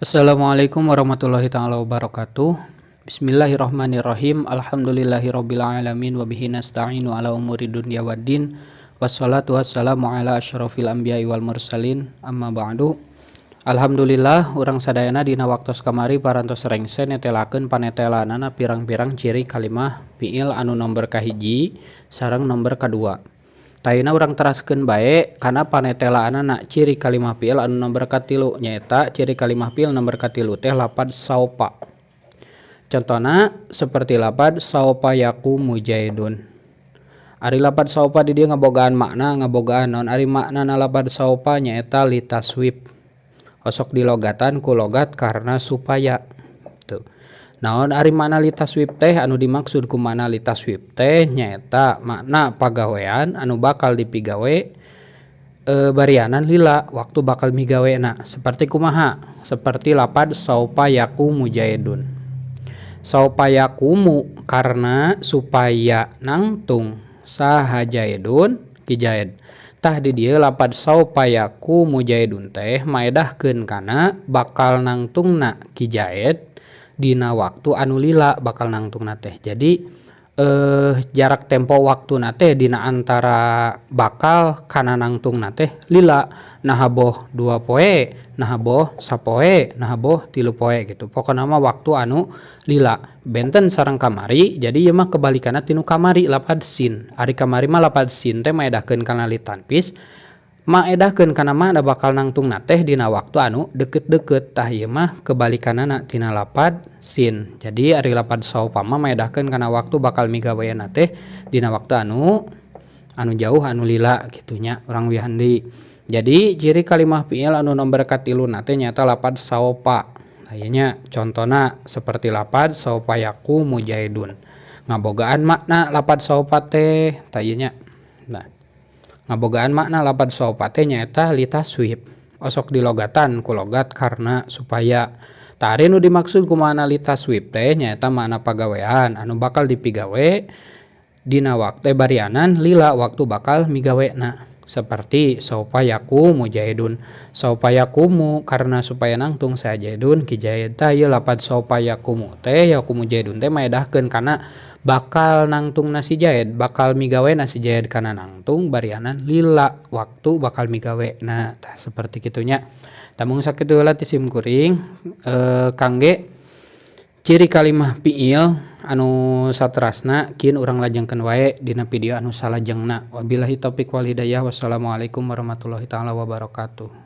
Assalamualaikum warahmatullahi taala wabarakatuh. Bismillahirrahmanirrahim. Alhamdulillahirabbil alamin wa bihi nasta'inu ala umuri dunya waddin. Wassalatu wassalamu ala asyrafil anbiya'i wal mursalin. Amma ba'du. Alhamdulillah urang sadayana dina waktos kamari parantos rengse netelakeun panetelanana pirang-pirang ciri kalimah fiil anu nomor kahiji sareng nomor kadua. Tayina urang teraskeun bae kana panetelaanana ciri kalimah fiil anu nomor katilu, nyaeta ciri kalimah fiil nomor katilu teh lapad saopa. Contona seperti lapad saopa yaqumu jaidun. Ari lapad saopa di dieu ngabogaan makna, ngabogaan naon ari maknana lapad saopa nyaeta litaswib. Osok dilogatan ku logat karena supaya. Tuh. Naon ari makna litaswib teh anu dimaksud ku makna litaswib teh nyaeta makna pagawean anu bakal dipigawe barianan lila waktu bakal migawena. Seperti kumaha? Seperti lapad saupa yaqumu jaidun. Saupa yaqumu karena supaya nangtung saha jaidun ki jaid. Tah di dieu lapad saupa yaqumu jaidun teh maedahkeun kana bakal nangtungna ki jaid dina waktu anu lila bakal nangtungna teh. Jadi jarak tempo waktuna teh dina antara bakal kana nangtungna teh lila, naha boh 2 poe, naha boh sapoe, naha boh 3 poe gitu. Pokona mah waktu anu lila. Benten sareng kamari, jadi ieu mah kebalikanna tinu kamari lapad sin. Ari kamari mah lapad sin teh maedahkeun kana litanfis, maedahkeun kana makna bakal nangtungna teh dina waktu anu deket-deket. Tah ieu mah kebalikanana tina lapad sin. Jadi ari lapad saupa mah maedahkeun kana waktu bakal migawena teh dina waktu anu jauh anu lila kitu nya urang wihan deui. Jadi ciri kalimah fiil anu nomor katiluna teh nyaeta lapad saupa. Tah ieu nya contona seperti lapad saupa yaqumu jaidun. Ngabogaan makna lapad saupa teh tah ieu nya. Nah, ngabogaan makna lapad saupa teh nyaeta litaswib. Osok dilogatan ku logat karena supaya. Tah ari nu dimaksud ku makna litaswib teh nyaeta makna pagawean anu bakal dipigawe dina waktu barianan lila waktu bakal migawena. Seperti saupa yaqumu jaidun. Saupa yaqumu karena supaya nangtung saha jaidun ki jaid. Tah ieu lapad saupa yaqumu teh yaqumu jaidun teh maedahkeun kana bakal nangtung nasi jaid, bakal migawe nasi jaid kana nangtung barianan lila waktu bakal migawe. Nah, tah seperti kitunya. Tamung sakitu heula ti sim kuring kangge ciri kalimah fiil anu saterasna kin urang lajengkeun wae dina video anu salajengna. Wabillahi taufik wal hidayah. Wassalamualaikum warahmatullahi taala wabarakatuh.